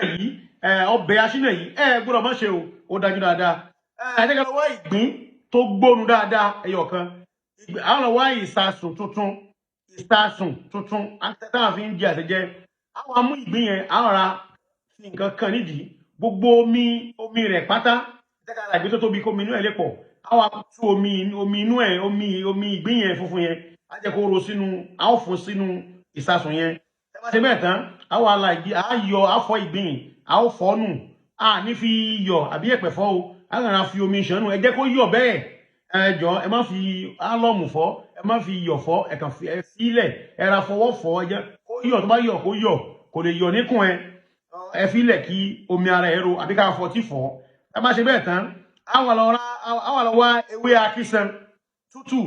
yìí, ọbẹ̀ aṣínà yìí, ẹ gbọ́dọ̀ má ṣe o, ó dájú dáadáa. Ẹ jẹ́ ká lọ wá ìgbín tó gbónu dáadáa ẹyọ kan. Àwọn lọ wá ìsasùn tuntun, ìsasùn tuntun táwọn fi ń jẹ àtẹjẹ. Àwọn amú ìgbín yẹn, àwọn ra fi nǹkan kan nídìí, gbogbo omi rẹ̀ pátá. Jẹ́ ká ra ìgbín tó tóbi, kó omi inú ẹ̀ lè pọ̀. Àwọn tú omi inú ẹ̀, omi ìgbín yẹn funfun yẹn, á jẹ́ kó ro sínú, á ó fún sínú ìsasùn yẹn. Ẹ bá ṣe bẹ́ẹ̀ tán, á wà la ìgbín, á yọ, á fọ ìgbín, á ó fọ́ nù, á ní fi iyọ̀ àbí ẹ̀pẹ̀ fọ́ o, á kàn ra fi omi ṣàn nù. Ẹ jẹ́ kó yọ̀ bẹ́ẹ̀. Ẹ jọ, ẹ má fi álọ́mù fọ́, ẹ má fi iyọ̀ fọ́, ẹ kàn fi ẹ sílẹ̀, ẹ ra fọwọ́ fọ́, ẹ jẹ́ kó yọ̀. Tó bá yọ̀, kó yọ̀, kò lè yọ̀ níkùn ẹ. Ẹ filẹ̀ kí omi ara ẹ ro, àbí ká fọtí fọ́. Ẹ má ṣe bẹ́ẹ̀ tán, á wà lọ ra, á wà lọ wá ewé akísan tútù.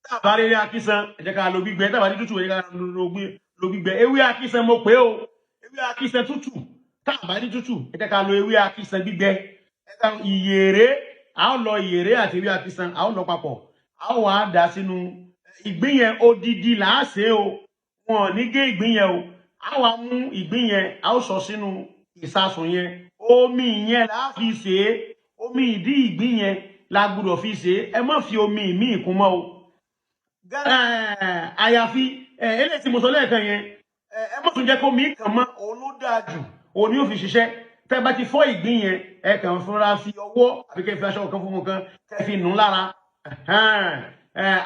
Tá a bá rí ewé akísan, ẹ jẹ́ ká lo gbígbẹ. Tá a bá rí tútù, ẹ jẹ́ ká lo gbígbẹ. Ewé akísan mo pè o, ewé akísan tútù. Tá a bá rí tútù, ẹ jẹ́ ká lo ewé akísan gbígbẹ. Ẹ ká ìyèrè, a ó lọ ìyèrè àti ewé akísan, a ó lọ papọ̀, a ó wà á dà sínú ìgbín yẹn. Odidi là á ṣe o, wọn ò ní gé ìgbín yẹn o. A wá mú ìgbín yẹn, a ó sọ sínú ìsasùn yẹn. Omi yẹn là á fi ṣe é, omi ìdí ìgbín yẹn la gbọ́dọ̀ fi ṣe é. Ẹ má fi omi míì kún mọ́ o. Àyàfi eléyìí tí mo sọ lẹ́ẹ̀kan yẹn, ẹ má tún jẹ́ kó mi kàn mọ́. Òun ló dáa jù, òun ni ó fi ṣiṣẹ́. Tẹ́ bá ti fọ́ ìgbín yẹn, ẹ kàn fúnra fi ọwọ́ àbí kẹ́ fi aṣọ kan funfun kan, kẹ́ fi nù lára.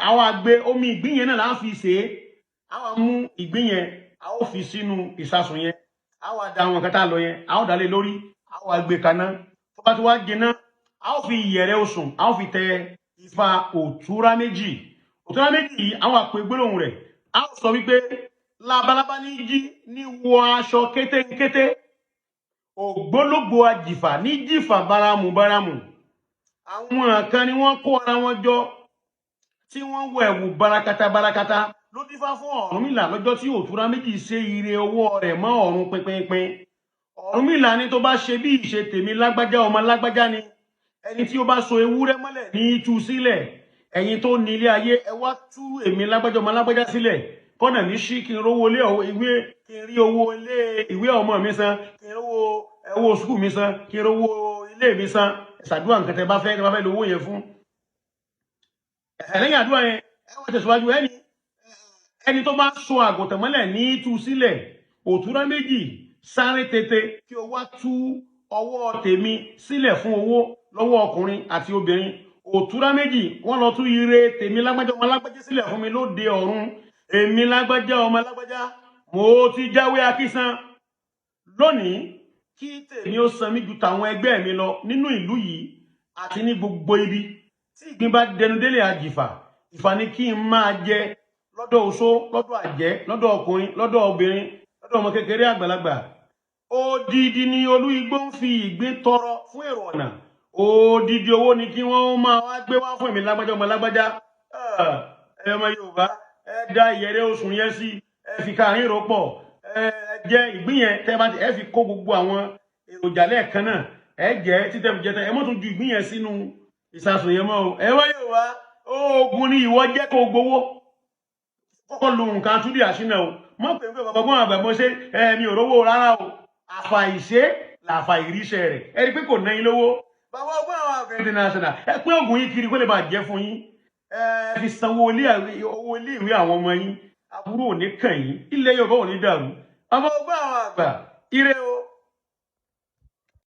Àwọn àgbẹ̀, omi ìgbín yẹn náà là á fi ṣe é. Àwọn mú ìgbín yẹn, a ó fi sínú ìsasùn yẹn, a wá da àwọn nǹkan tá a lọ yẹn, a ó dà lé lórí, a ó wá gbé kaná. Tó bá ti wá jiná, a ó fi ìyẹ̀rẹ̀ osùn, a ó fi tẹ ifá òtúrá méjì. Òtúrá méjì yìí, àwọn àpè gbólóhùn rẹ̀, a ó sọ wípé labalábá ní jí ní wọ aṣọ kétékété, ògbólógbò àjìfà ní jìfà báramù báramù. Àwọn kan ni wọ́n kó ara wọn jọ tí wọ́n wọ ẹ̀wù barakata barakata ló dífá fún Ọ̀rúnmìlà lọ́jọ́ tí òtúrá méjì ṣe ire ọwọ́ rẹ̀ mọ́ ọ̀run pínpínpín. Ọ̀rúnmìlà ni tó bá ṣe bí ìṣe tèmi lágbájá ọmọ lágbájá ni, ẹni tí ó bá so ewúrẹ́ mọ́lẹ̀ ní tú sílẹ̀. Ẹ̀yin tó ní ilé ayé, ẹ wá tú èmi lágbájá ọmọ lágbájá sílẹ̀, kọ́nà ní sí, kí n rówó ilé ìwé, kí n rí owó ilé ìwé ọmọ mi san, kí n rówó owó sukùl mi san, kí n rówó ilé mi san. Ṣàdúrà nǹkan tẹ bá fẹ́, tẹ bá fẹ́ lówó yẹn fún. Lẹ́yìn àdúrà yẹn, ẹ wá tẹ̀síwájú. Ẹni tó bá so àgùntàn mọ́lẹ̀ ní tú sílẹ̀, òtúrá méjì sáré tètè kí o wá tú ọwọ́ tèmi sílẹ̀ fún owó lọ́wọ́ ọkùnrin àti obìnrin. Òtúrá méjì, wọ́n lọ tú ire tèmi lágbájá ọmọ lágbájá sílẹ̀ fún mi lóde ọ̀run. Èmi lágbájá ọmọ lágbájá, mo ti jáwé akísan lónìí, kí tèmi ó san mí ju tàwọn ẹgbẹ́ mi lọ nínú ìlú yìí àti ní gbogbo ibi tí ìgbín bá dẹnu délé àjìfà. Ìfà ni kí n máa jẹ lọ́dọ̀ oṣó, lọ́dọ̀ àjẹ́, lọ́dọ̀ ọkùnrin, lọ́dọ̀ obìnrin, lọ́dọ̀ ọmọ kékeré, àgbàlagbà. Odidi ni olú igbó ń fi ìgbín tọrọ fún èrò ọ̀nà. Odidi owó ni kí wọ́n máa wá gbé wá fún èmi lágbájá ọmọ lágbájá. Ẹ ọmọ Yorùbá, ẹ da ìyẹ̀rẹ̀ oṣù yẹn sí, ẹ fi káàrin rò pọ̀, ẹ jẹ ìgbín yẹn. Tẹ́ bá ti ẹ fi kó gbogbo àwọn èròjà lẹ́ẹ̀kan náà, ẹ jẹ títẹ̀ fi jẹ tán. Ẹ mọ́ tún ju ìgbín yẹn sínú ìsasùn yẹn mọ́ o. Ẹ wá Yorùbá, oògùn ni ìwọ jẹ́ kó gbowó. Kọ́kọ́ lu nǹkan túndì àṣínà o. Mọ̀ pé pé bàbá gbọ́n àgbàgbọ́n ṣe ẹ mi ò rówó rárá o. Àfàìṣe làfàìríṣẹ́ rẹ̀, ẹ rí pé kò ná yín lówó. Bàbá ọgbọ́n àwọn àgbẹ̀ international, ẹ pín oògùn yín kiri kó lè bàa jẹ́ fún yín. Ẹ fi sanwó owó ilé ìwé àwọn ọmọ yín. Àbúrò ò ní kàn yín, ilẹ̀ Yorùbá ò ní dàrú. Bàbá ọgbọ́n àwọn àgbà, ire o.